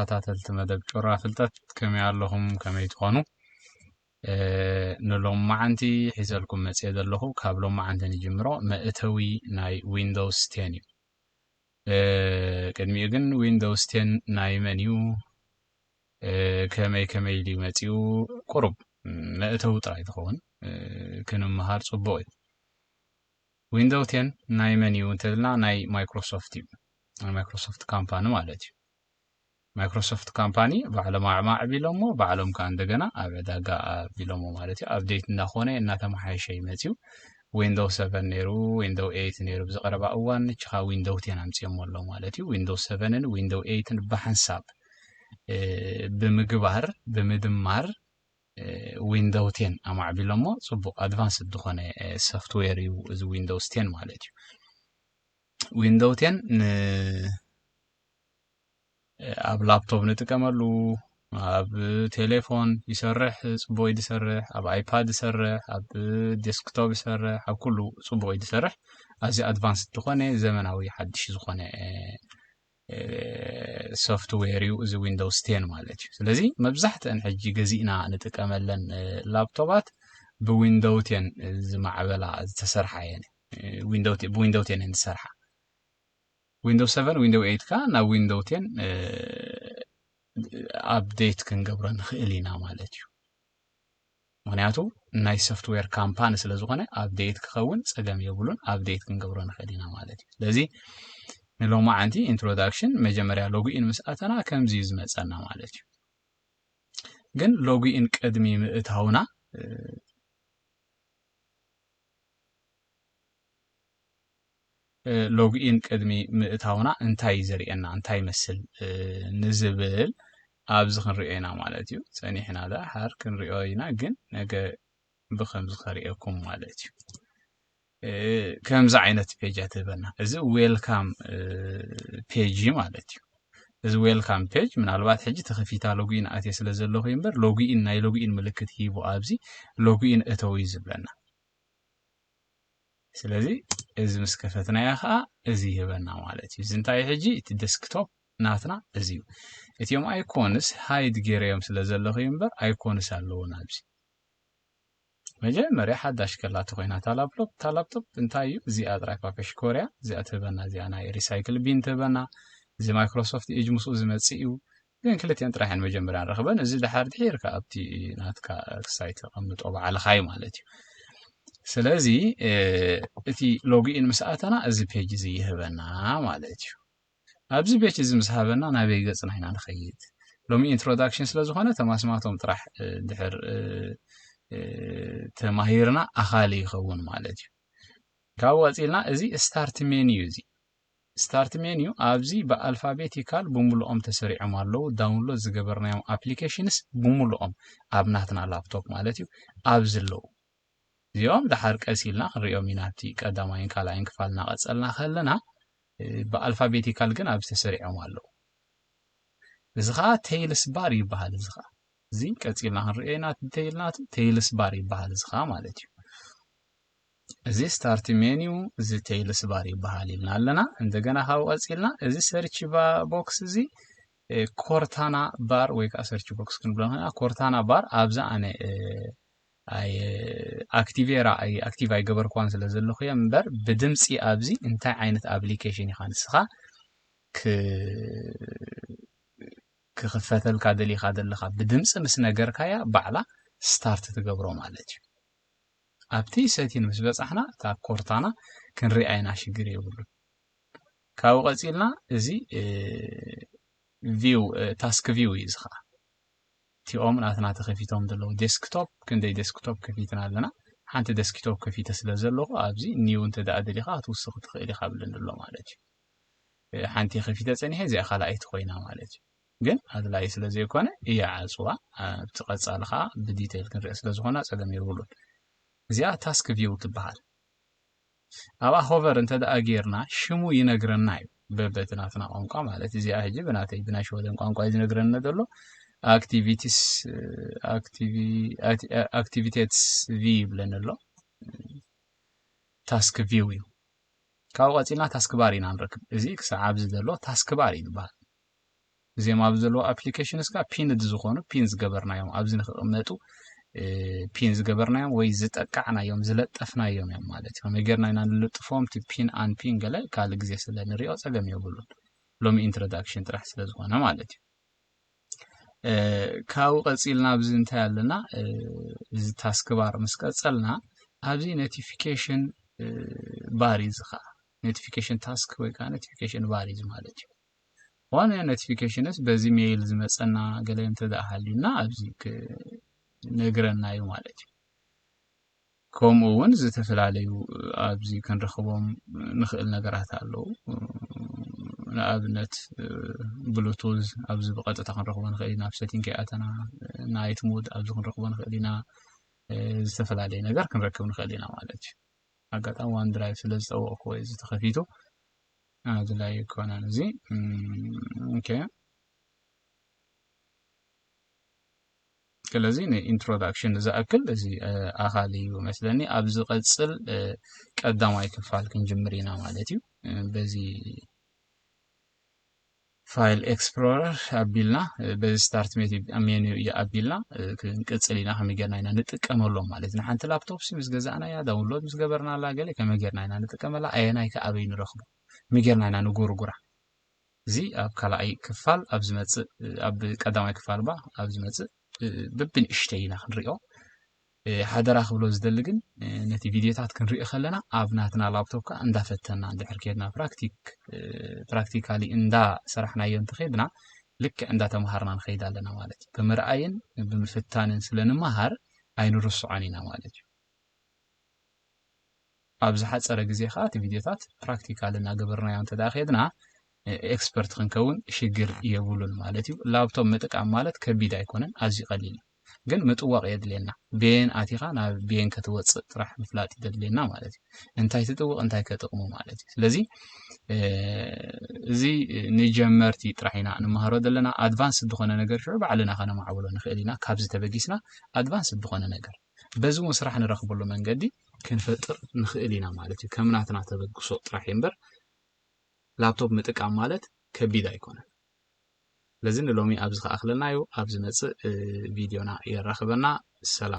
ተኸታተልቲ መደብ ጩራ ፍልጠት፣ ከመይ ኣለኹም? ከመይ ትኾኑ? ንሎማዓንቲ ሒዘልኩም መፅየ ዘለኹ፣ ካብ ሎማዓንቲ ንጅምሮ፣ መእተዊ ናይ ዊንዶውስ ቴን እዩ። ቅድሚኡ ግን ዊንዶውስ ቴን ናይ መን እዩ፣ ከመይ ከመይ ኢሉ መፂኡ፣ ቁሩብ መእተዊ ጥራይ ትኸውን ክንምሃር ፅቡቕ እዩ። ዊንዶው ቴን ናይ መን እዩ እንተልና፣ ናይ ማይክሮሶፍት እዩ። ናይ ማይክሮሶፍት ካምፓኒ ማለት እዩ። ማይክሮሶፍት ካምፓኒ ባዕሎም ኣዕማዕቢሎሞ፣ ባዕሎም ከዓ እንደገና ኣብ ዕዳጋ ኣቢሎሞ ማለት እዩ። ኣፕዴት እናኾነ እናተመሓየሸ ይመፅዩ። ዊንዶው ሰቨን ነይሩ፣ ዊንዶው ኤይት ነይሩ፣ ብዝቐረባ እዋን ንችኻ ዊንዶው ቴን ኣምፅኦሞ ኣለዉ ማለት እዩ። ዊንዶው ሰቨንን ዊንዶው ኤይትን ብሓንሳብ ብምግባር፣ ብምድማር፣ ዊንዶው ቴን ኣማዕቢሎሞ። ፅቡቕ ኣድቫንስድ ዝኾነ ሶፍትዌር እዩ እዚ ዊንዶውስ ቴን ማለት እዩ። ዊንዶው ቴን ን ኣብ ላፕቶፕ ንጥቀመሉ፣ ኣብ ቴሌፎን ይሰርሕ፣ ፅቡቅ እዩ ዝሰርሕ፣ ኣብ ኣይፓድ ይሰርሕ፣ ኣብ ዴስክቶፕ ይሰርሕ፣ ኣብ ኩሉ ፅቡቅ እዩ ዝሰርሕ። ኣዝዩ ኣድቫንስድ ዝኾነ፣ ዘመናዊ፣ ሓድሽ ዝኾነ ሶፍትዌር እዩ እዚ ዊንዶውስ ቴን ማለት እዩ። ስለዚ መብዛሕትአን ሕጂ ገዚእና ንጥቀመለን ላፕቶፓት ብዊንዶው ቴን ዝማዕበላ፣ ዝተሰርሓ እየን። ብዊንዶው ቴን እየን ዝሰርሓ። ዊንዶው ሰቨን፣ ዊንዶው ኤይት ከኣ ናብ ዊንዶው ቴን ኣፕዴት ክንገብሮ ንኽእል ኢና ማለት እዩ። ምኽንያቱ ናይ ሶፍትዌር ካምፓኒ ስለ ዝኾነ፣ ኣፕዴት ክኸውን ጸገም የብሉን። ኣፕዴት ክንገብሮ ንኽእል ኢና ማለት እዩ። ስለዚ ንሎማዓንቲ ኢንትሮዳክሽን፣ መጀመርያ ሎግኢን ምስ ኣተና ከምዚ እዩ ዝመጸና ማለት እዩ። ግን ሎግኢን ቅድሚ ምእታውና ሎግኢን ቅድሚ ምእታውና እንታይ ዘርእየና፣ እንታይ ይመስል ንዝብል ኣብዚ ክንሪኦ ኢና ማለት እዩ። ጸኒሕና ደሓር ክንሪኦ ኢና፣ ግን ነገ ብከምዚ ከርእየኩም ማለት እዩ። ከምዚ ዓይነት ፔጅ ትህበና። እዚ ዌልካም ፔጅ ማለት እዩ። እዚ ዌልካም ፔጅ ምናልባት ሕጂ ተኸፊታ ሎግኢን ኣትየ ስለ ዘለኹ እምበር፣ ሎግኢን፣ ናይ ሎግኢን ምልክት ሂቡ ኣብዚ ሎግኢን እተው እዩ ዝብለና። ስለዚ እዚ ምስ ከፈትናያ ከዓ እዚ ይህበና ማለት እዩ። እዚ እንታይ ሕጂ እቲ ዴስክቶፕ ናትና እዚ እዩ። እቲኦም ኣይኮንስ ሃይድ ገይረዮም ስለ ዘለኹ እዩ እምበር፣ ኣይኮንስ ኣለዉን ኣብዚ። መጀመርያ ሓዳሽ ከላ ተኾይና እታ ላፕቶፕ፣ እታ ላፕቶፕ እንታይ እዩ? እዚኣ ጥራይ ፓፔሽ ኮርያ፣ እዚኣ ትህበና፣ እዚኣ ናይ ሪሳይክል ቢን ትህበና። እዚ ማይክሮሶፍት ኤጅ ምስኡ ዝመጽእ እዩ። ግን ክልቲአን ጥራሕን መጀመርያ ንረኽበን። እዚ ድሓር ድሒርካ ኣብቲ ናትካ ክሳይ ተቐምጦ ባዕልኻ እዩ ማለት እዩ። ስለዚ እቲ ሎግኢን ምስ ኣተና እዚ ፔጅ እዚ ይህበና ማለት እዩ። ኣብዚ ፔጅ እዚ ምስ ሃበና ናበይ ገጽና ኢና ንኸይድ? ሎሚ ኢንትሮዳክሽን ስለ ዝኾነ ተማስማቶም ጥራሕ ድሕር ተማሂርና ኣኻሊ ይኸውን ማለት እዩ። ካብኡ ቀጺልና እዚ ስታርት ሜንዩ፣ እዚ ስታርት ሜንዩ ኣብዚ ብኣልፋቤቲካል ብምሉኦም ተሰሪዖም ኣለዉ። ዳውንሎድ ዝገበርናዮም ኣፕሊኬሽንስ ብምሉኦም ኣብ ናትና ላፕቶፕ ማለት እዩ ኣብዚ ኣለዉ። እዚኦም ድሓር ቀስ ኢልና ክንሪኦም ኢና። ኣብቲ ቀዳማይን ካልኣይን ክፋል እናቐጸልና ከለና ብኣልፋቤቲካል ግን ኣብዚ ተሰሪዖም ኣለዉ። እዚ ኸዓ ቴይልስ ባር ይበሃል። እዚ ኸዓ እዚ ቀጺልና ክንሪኦ ኢና። ቴይል ናቱ ቴይልስ ባር ይበሃል። እዚ ኸዓ ማለት እዩ። እዚ ስታርት ሜንዩ፣ እዚ ቴይልስ ባር ይበሃል ኢልና ኣለና። እንደገና ካብኡ ቀጺልና እዚ ሰርች ቦክስ እዚ ኮርታና ባር ወይ ከዓ ሰርች ቦክስ ክንብሎ ንኽእል ኢና። ኮርታና ባር ኣብዛ ኣነ ኣይ ኣክቲቬራ ኣይ ኣክቲቭ ኣይገበርኳን ስለ ዘለኹ እየ እምበር፣ ብድምፂ ኣብዚ እንታይ ዓይነት ኣፕሊኬሽን ኢኻ ንስኻ ክኽፈተልካ ደሊኻ ዘለኻ ብድምፂ ምስ ነገርካያ ባዕላ ስታርት ትገብሮ ማለት እዩ። ኣብቲ ሰቲን ምስ በፃሕና እታ ኮርታና ክንሪኣ ኢና፣ ሽግር የብሉን። ካብኡ ቀፂልና እዚ ቪው፣ ታስክ ቪው እዩ እዚ ከዓ። እቲኦም ናትና ተኸፊቶም ዘለዉ ዴስክቶፕ፣ ክንደይ ዴስክቶፕ ከፊትና ኣለና። ሓንቲ ዴስክቶፕ ከፊተ ስለ ዘለኹ ኣብዚ ኒው እንተ ደኣ ደሊኻ ክትውስኽ ትኽእል ኢኻ ብለኒ ኣሎ ማለት እዩ። ሓንቲ ከፊተ ጸኒሐ እዚኣ ካልኣይቲ ኮይና ማለት እዩ። ግን ኣድላይ ስለ ዘይኮነ እያ ዓጽዋ። ኣብቲ ቀጻሊ ከዓ ብዲቴይል ክንሪኦ ስለ ዝኾና ጸገም የብሉን። እዚኣ ታስክ ቪው ትበሃል። ኣብኣ ሆቨር እንተ ደኣ ጌርና ሽሙ ይነግረና እዩ። በበቲ ናትና ቋንቋ ማለት እዚኣ ሕጂ ብናተይ ብናይ ሽወደን ቋንቋ እዩ ዝነግረና ዘሎ። ኣክቲቪቲስ፣ ኣክቲቪቴትስ ቪ ይብለኒ ኣሎ። ታስክ ቪው እዩ። ካብኡ ቀፂልና ታስክ ባር ኢና ንረክብ። እዚ ክሳዕ ኣብዚ ዘሎ ታስክ ባር እዩ ዝበሃል። እዚኦም ኣብ ዘለዎ application እስካ pinned ዝኾኑ፣ pin ዝገበርናዮም፣ ኣብዚ ንክቕመጡ pin ዝገበርናዮም ወይ ዝጠቃዕናዮም ዝለጠፍናዮም እዮም ማለት እዩ። ከመይ ጌርና ኢና ንልጥፎም? እቲ pin unpin ገለ ካልእ ግዜ ስለ ንሪኦ ጸገም የብሉን። ሎሚ introduction ጥራሕ ስለ ዝኾነ ማለት እዩ። ካብኡ ቀጺልና ኣብዚ እንታይ ኣለና? እዚ task bar ምስ ቀጸልና ኣብዚ notification bar እዩ። እዚ ከዓ notification task ወይ ከዓ notification bar እዩ ማለት እዩ። ዋና notification ስ በዚ ሜይል ዝመጸና ገለ እንተ ደኣ ሃልዩና ኣብዚ ክነግረና እዩ ማለት እዩ። ከምኡ እውን ዝተፈላለዩ ኣብዚ ክንረኽቦም ንኽእል ነገራት ኣለዉ። ንኣብነት ብሉቱዝ ኣብዚ ብቐጥታ ክንረኽቦ ንኽእል ኢና። ኣብ setting ከይኣተና night mode ኣብዚ ክንረኽቦ ንኽእል ኢና። ዝተፈላለየ ነገር ክንረክብ ንኽእል ኢና ማለት እዩ። ኣጋጣሚ OneDrive ስለ ዝጠወቕኩዎ እዩ እዚ ተኸፊቱ። ኣድላይ ኣይኮነን እዚ። ኦኬ፣ ስለዚ ን introduction ዝኣክል እዚ ኣኻሊ እዩ መስለኒ። ኣብ ዝቐጽል ቀዳማይ ክፋል ክንጅምር ኢና ማለት እዩ። በዚ file explorer ኣቢልና፣ በዚ start menu ኣቢልና ክንቅጽል ኢና። ከመይ ጌርና ኢና ንጥቀመሎም ማለት እዩ። ንሓንቲ laptop ሲ ምስ ገዛእናያ፣ download ምስ ገበርናላ ገለ ከመይ ጌርና ኢና ንጥቀመላ፣ ኣየናይ ከ ኣበይ ንረኽቦ፣ ከመይ ጌርና ኢና ንጉርጉራ። እዚ ኣብ ካልኣይ ክፋል ኣብ ዝመጽእ፣ ኣብ ቀዳማይ ክፋል ባ ኣብ ዝመጽእ በብንእሽተይ ኢና ክንሪኦ። ሓደራ ክብሎ ዝደሊ ግን ነቲ ቪድዮታት ክንሪኦ ከለና ኣብ ናትና lapቶፕ ከኣ እንዳፈተና እንድሕር ኬድና፣ practically እንዳሰራሕናዮ እንተኸድና ልክዕ እንዳተምሃርና ንኸይድ ኣለና ማለት እዩ። ብምርኣይን ብምፍታንን ስለ ንመሃር ኣይንርስዖን ኢና ማለት እዩ። ኣብ ዝሓጸረ ግዜ ከኣ እቲ ቪድዮታት practical እናገበርናዮ እንተ ደኣ ኬድና expert ክንከውን ሽግር የብሉን ማለት እዩ። ላፕቶፕ ምጥቃም ማለት ከቢድ ኣይኮነን፣ ኣዝዩ ቀሊል እዩ። ግን ምጥዋቕ የድልየና። ቤን ኣቲኻ ናብ ቤን ክትወጽእ ጥራሕ ምፍላጥ የድልየና ማለት እዩ። እንታይ ትጥውቕ፣ እንታይ ከጥቕሙ ማለት እዩ። ስለዚ እዚ ንጀመርቲ ጥራሕ ኢና ንመሃሮ ዘለና። ኣድቫንስ ዝኾነ ነገር ሽዑ ባዕልና ከነማዕብሎ ንኽእል ኢና። ካብዚ ተበጊስና ኣድቫንስ ዝኾነ ነገር በዚ እውን ስራሕ ንረኽበሉ መንገዲ ክንፈጥር ንኽእል ኢና ማለት እዩ። ከም ናትና ተበግሶ ጥራሕ እዩ እምበር ላፕቶፕ ምጥቃም ማለት ከቢድ ኣይኮነን። ስለዚ ንሎሚ ኣብዚ ከኣኽለና እዩ። ኣብ ዝመጽእ ቪድዮና የራኽበና። ሰላም።